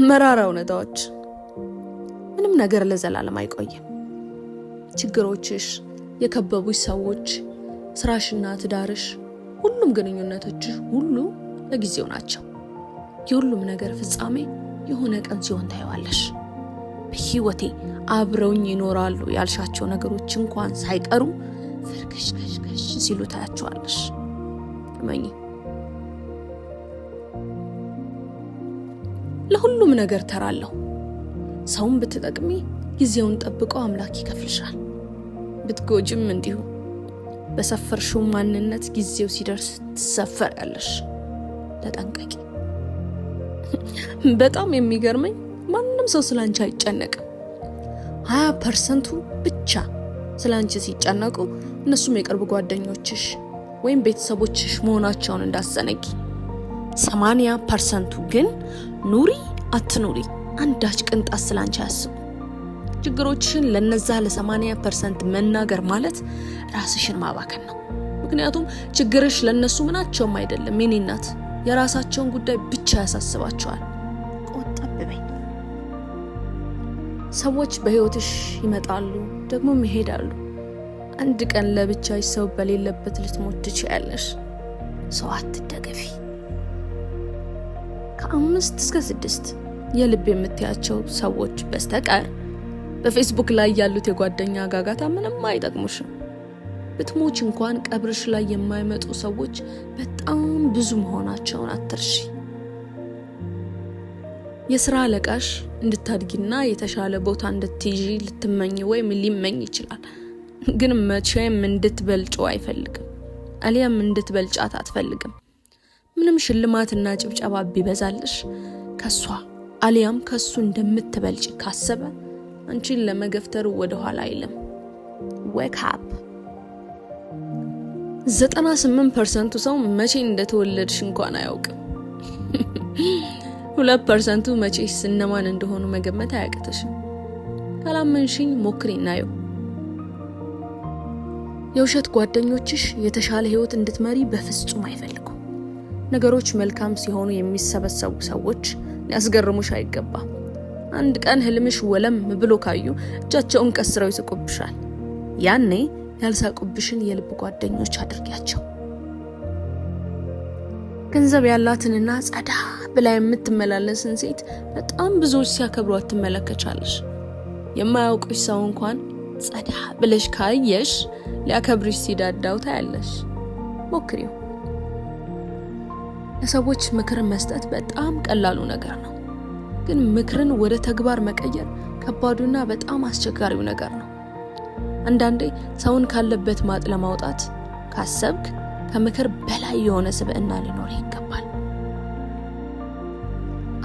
መራራ እውነታዎች። ምንም ነገር ለዘላለም አይቆይም። ችግሮችሽ፣ የከበቡሽ ሰዎች፣ ስራሽና ትዳርሽ፣ ሁሉም ግንኙነቶችሽ ሁሉ ለጊዜው ናቸው። የሁሉም ነገር ፍጻሜ የሆነ ቀን ሲሆን ታየዋለሽ። በህይወቴ አብረውኝ ይኖራሉ ያልሻቸው ነገሮች እንኳን ሳይቀሩ ፍርክሽክሽክሽ ሲሉ ታያቸዋለሽ። እመኚ፣ ለሁሉም ነገር ተራለሁ። ሰውን ብትጠቅሚ ጊዜውን ጠብቆ አምላክ ይከፍልሻል። ብትጎጅም እንዲሁ በሰፈርሽው ማንነት ጊዜው ሲደርስ ትሰፈሪያለሽ። ተጠንቀቂ። በጣም የሚገርመኝ ማንም ሰው ስለ አንቺ አይጨነቅም። 20% ብቻ ስለ አንቺ ሲጨነቁ እነሱም የቅርብ ጓደኞችሽ ወይም ቤተሰቦችሽ መሆናቸውን እንዳትዘነጊ። 80% ግን ኑሪ አትኑሪ አንዳች ቅንጣት ስለ አንቺ አያስቡ። ችግሮችሽን ለነዛ ለ80% መናገር ማለት ራስሽን ማባከን ነው። ምክንያቱም ችግርሽ ለነሱ ምናቸውም አይደለም። የኔ እናት የራሳቸውን ጉዳይ ብቻ ያሳስባቸዋል። ቆጠብ በይ። ሰዎች በህይወትሽ ይመጣሉ ደግሞም ይሄዳሉ። አንድ ቀን ለብቻሽ ሰው በሌለበት ልትሞት ትችያለሽ። ሰው አትደገፊ። ከ5 እስከ 6 የልብ የምትያቸው ሰዎች በስተቀር በፌስቡክ ላይ ያሉት የጓደኛ ጋጋታ ምንም አይጠቅሙሽም። ብትሞች እንኳን ቀብርሽ ላይ የማይመጡ ሰዎች በጣም ብዙ መሆናቸውን አትርሺ። የስራ አለቃሽ እንድታድጊና የተሻለ ቦታ እንድትይዢ ልትመኝ ወይም ሊመኝ ይችላል። ግን መቼም እንድትበልጪው አይፈልግም፣ አሊያም እንድትበልጫት አትፈልግም። ምንም ሽልማትና ጭብጨባ ቢበዛልሽ ከሷ አሊያም ከሱ እንደምትበልጪ ካሰበ አንቺን ለመገፍተር ወደ ኋላ አይልም። Wake up። 98% ሰው መቼ እንደተወለድሽ እንኳን አያውቅም። 2% መቼስ እነማን እንደሆኑ መገመት አያቅትሽም። ካላመንሽኝ ሞክሪ እናየው። የውሸት ጓደኞችሽ የተሻለ ህይወት እንድትመሪ በፍጹም አይፈልጉም። ነገሮች መልካም ሲሆኑ የሚሰበሰቡ ሰዎች ሊያስገርሙሽ አይገባም። አንድ ቀን ህልምሽ ወለም ብሎ ካዩ እጃቸውን ቀስረው ይስቁብሻል። ያኔ ያልሳቁብሽን የልብ ጓደኞች አድርጊያቸው። ገንዘብ ያላትንና ጸዳ ብላ የምትመላለስን ሴት በጣም ብዙዎች ሲያከብሯት ትመለከቻለሽ። የማያውቅሽ ሰው እንኳን ጸዳ ብለሽ ካየሽ ሊያከብርሽ ሲዳዳው ታያለሽ። ሞክሪው። ለሰዎች ምክርን መስጠት በጣም ቀላሉ ነገር ነው። ግን ምክርን ወደ ተግባር መቀየር ከባዱና በጣም አስቸጋሪው ነገር ነው። አንዳንዴ ሰውን ካለበት ማጥ ለማውጣት ካሰብክ ከምክር በላይ የሆነ ስብዕና ሊኖር ይገባል።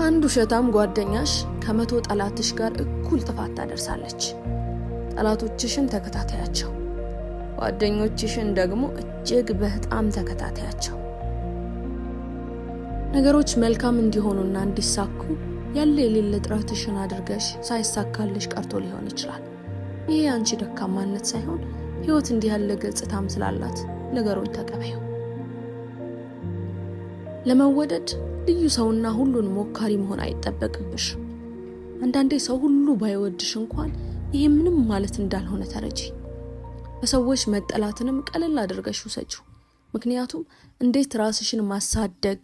አንድ ውሸታም ጓደኛሽ ከ100 ጠላትሽ ጋር እኩል ጥፋት ታደርሳለች። ጠላቶችሽን ተከታታያቸው፣ ጓደኞችሽን ደግሞ እጅግ በጣም ተከታታያቸው። ነገሮች መልካም እንዲሆኑና እንዲሳኩ ያለ የሌለ ጥረትሽን አድርገሽ ሳይሳካልሽ ቀርቶ ሊሆን ይችላል። ይሄ የአንቺ ደካማነት ሳይሆን ህይወት እንዲህ ያለ ገጽታም ስላላት ነገሩን ተቀበዩ። ለመወደድ ልዩ ሰውና ሁሉን ሞካሪ መሆን አይጠበቅብሽም። አንዳንዴ ሰው ሁሉ ባይወድሽ እንኳን ይሄ ምንም ማለት እንዳልሆነ ተረጂ። በሰዎች መጠላትንም ቀለል አድርገሽ ውሰጂው። ምክንያቱም እንዴት ራስሽን ማሳደግ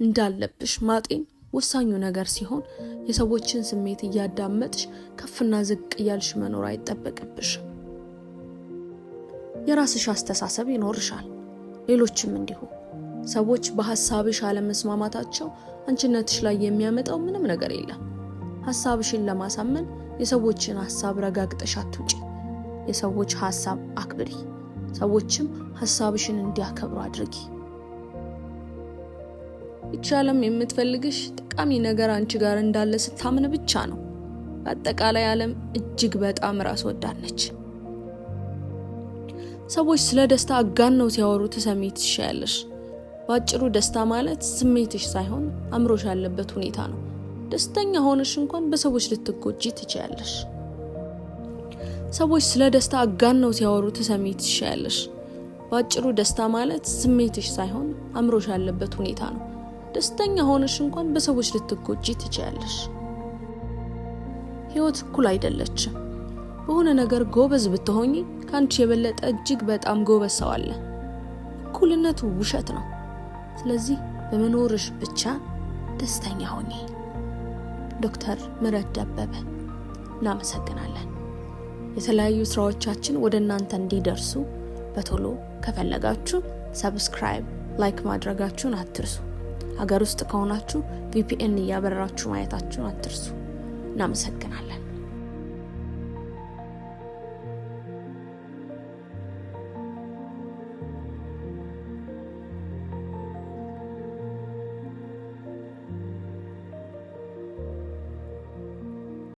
እንዳለብሽ ማጤን ወሳኙ ነገር ሲሆን የሰዎችን ስሜት እያዳመጥሽ ከፍና ዝቅ እያልሽ መኖር አይጠበቅብሽም። የራስሽ አስተሳሰብ ይኖርሻል፣ ሌሎችም እንዲሁ። ሰዎች በሐሳብሽ አለመስማማታቸው አንቺነትሽ ላይ የሚያመጣው ምንም ነገር የለም። ሐሳብሽን ለማሳመን የሰዎችን ሐሳብ ረጋግጠሽ አትውጪ። የሰዎች ሐሳብ አክብሪ፣ ሰዎችም ሐሳብሽን እንዲያከብሩ አድርጊ። ይቺ ዓለም የምትፈልግሽ ጠቃሚ ነገር አንቺ ጋር እንዳለ ስታምን ብቻ ነው። በአጠቃላይ ዓለም እጅግ በጣም ራስ ወዳድ ነች። ሰዎች ስለ ደስታ አጋነው ሲያወሩ ትሰሚ ትሻያለሽ። በአጭሩ ደስታ ማለት ስሜትሽ ሳይሆን አእምሮሽ ያለበት ሁኔታ ነው። ደስተኛ ሆነሽ እንኳን በሰዎች ልትጎጂ ትችያለሽ። ሰዎች ስለ ደስታ አጋነው ሲያወሩ ትሰሚ ትሻያለሽ። በአጭሩ ደስታ ማለት ስሜትሽ ሳይሆን አእምሮሽ ያለበት ሁኔታ ነው። ደስተኛ ሆነሽ እንኳን በሰዎች ልትጎጂ ትችያለሽ። ህይወት እኩል አይደለችም። በሆነ ነገር ጎበዝ ብትሆኚ ከአንቺ የበለጠ እጅግ በጣም ጎበዝ ሰው አለ። እኩልነቱ ውሸት ነው። ስለዚህ በመኖርሽ ብቻ ደስተኛ ሆኚ። ዶክተር ምህረት ደበበ። እናመሰግናለን። የተለያዩ ስራዎቻችን ወደ እናንተ እንዲደርሱ በቶሎ ከፈለጋችሁ subscribe፣ like ማድረጋችሁን አትርሱ። ሀገር ውስጥ ከሆናችሁ VPN እያበራችሁ ማየታችሁን አትርሱ። እናመሰግናለን።